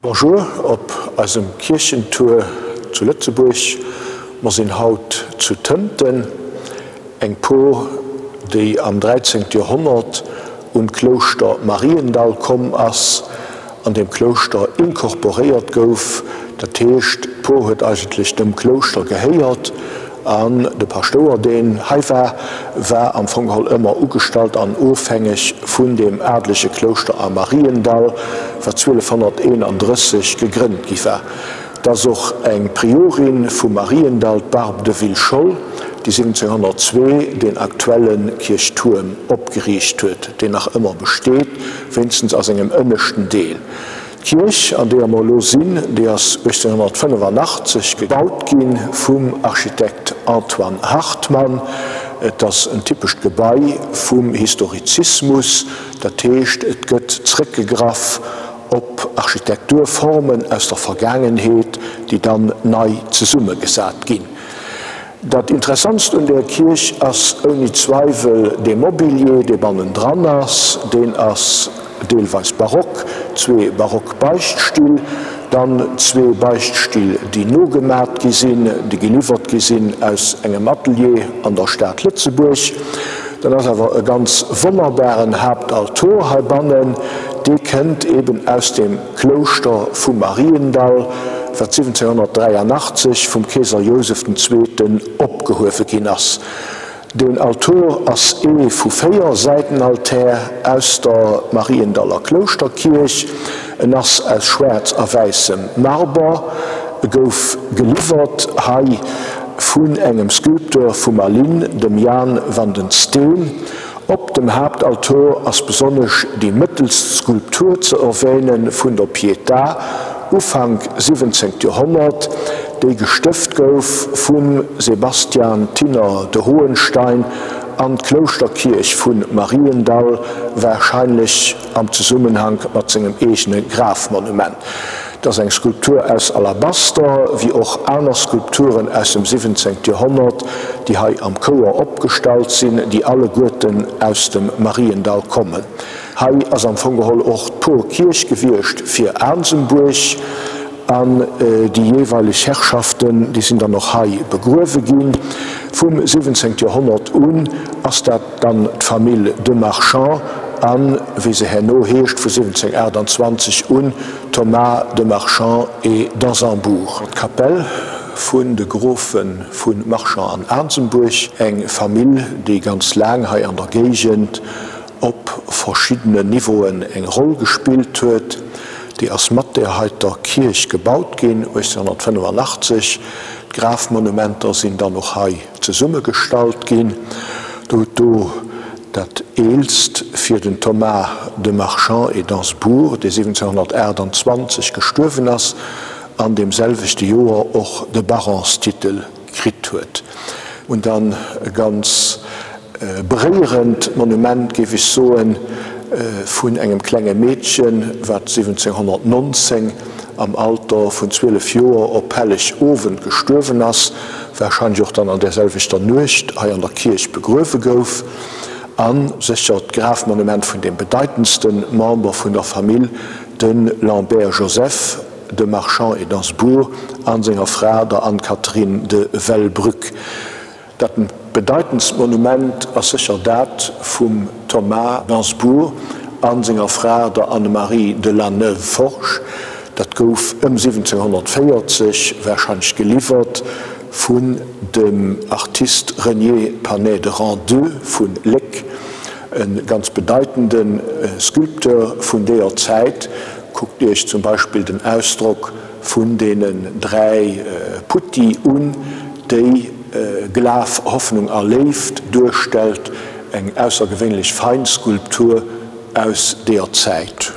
Bonjour op eisem Kierchentour zu Lëtzebuerg. Mer sinn haut zu Tënten, eng Por déi am 13. Joerhonnert un d'Klouschter Mariendall komm ass, an deem Klouschter incorporéiert gouf. Dat heescht, d'Por huet eigentlech dem Klouschter gehéiert An de Paschtouer, deen hei war, war am Fong geholl ëmmer ugestallt an ofhängeg vun deem adelege Klouschter am Mariendall, wat 1231 gegrënnt gi war. Et ass och eng Priorin vum Mariendall, d'Barbe de Villescholl, déi 1702 deen aktuelle Kierchtuerm opgeriicht huet, deen nach ëmmer besteet, wéinstens a sengem ënneschten Deel. D'Kierch, an deeër mer elo sinn, déi ass 1885 gebaut gi vum Architekt Antoine Hartmann. Et ass en typescht Gebai vum Historizismus, dat heescht et gëtt zréckgegraff op Architekturformen aus der Vergaangenheet, déi dann nei zesummegesat ginn. Dat Interessantst un där Kierch ass ouni Zweiwel dee Mobilier, dee bannendran ass. Deen ass deelweis barock, zwee barock Beichtstill, dann zwee Beichtstill, déi nogemat gi sinn, déi geliwwert gi sinn aus engem Atelier an der Stad Lëtzebuerg. Dann ass awer e ganz wonnerbaren Haaptaltor heibannen, dee kënnt eben aus dem. Klouschter vu Mariendall, wat 1783 vum Keeser Jousef den Zweeten opgehuewe ginn ass. Den Altor ass ee vu 4 Säitenaltär aus der Mariendaller Klouschterkierch. En ass aus schwaarz a wäissem Marber, e gouf geliwwert hei vun engem Sculpteur vu Malines, dem Jan van den Steen. Op dem Haaptaltor ass besonnesch déi mëttelst Skulptur ze erwähne vun der Pietà, Ufank 17. Joerhonnert, déi gestëft gouf vum Sebastian Tinner de Hohenstein an d'Klouschterkierch vu Mariendall, warscheinlech am Zesummenhank mat sengem eegene Grafmonument. Et ass eng Skulptur aus Alabaster, wéi och aner Skulpturen aus dem 17. Joerhonnert, déi hei am Chouer opgestallt sinn, déi alleguerten aus dem Mariendall kommen. Hei ass am Fong geholl och d'Porkierch gewiescht fir Aansembuerg, an déi jeeweileg Herrschaften, déi sinn dann och hei begruewe ginn. Vum 17. Joerhonnert un ass dat Dann d'Famill de Marchand an, wéi se herno heescht, vu 1728 un, Thomas de Marchand et d'Ansembourg. D'Kapell vun de Grofe vu Marchand an Ansembourg, eng Famill, déi ganz laang hei an der Géigend op verschiddenen Niveauen eng Roll gespillt huet. Déi ass mat där heiter Kierch gebaut ginn, 1885. D'Grafmonumenter sinn dann och hei Zesummegestallt ginn. Do huet do dat eelst fir den Thomas de Marchand et d'Ansbourg, dee 1728 gestuerwen ass an deem selwechte Joer och de Baronstitel kritt huet. Un dann e ganz beréierend Monument, géif ech soen, vun engem klenge Meedchen, wat 1719 am Alter vun 12 Joer op Hellegowend gestuerwen ass, warscheinlech och dann an där selwechter Nuecht hei an der Kierch begruewe gouf, a sécher d'Grafmonument vun deem bedeitendste Member vun der Famill, de Lambert Joseph de Marchand et d'Ansbourg a senger Fra, der Anne-Catherine de Velbrück. Dat bedeitendst Monument ass sécher dat vum Thomas d'Ansbourg a senger Fra, der Anne-Marie de Laneuve-Forges. Dat gouf ëm 1740 warscheinlech geliwwert vun dem Artist Renier Panet de Rendeux vu Léck, e ganz bedeitende Sculpteur vun deeër Zäit. Kuckt Iech zum Beispill den Ausdrock vun deenen 3 Putti un, déi Glaf, Hoffnung a Léift duerstellt, eng aussergewéinlech fein Skulptur aus deeër Zäit.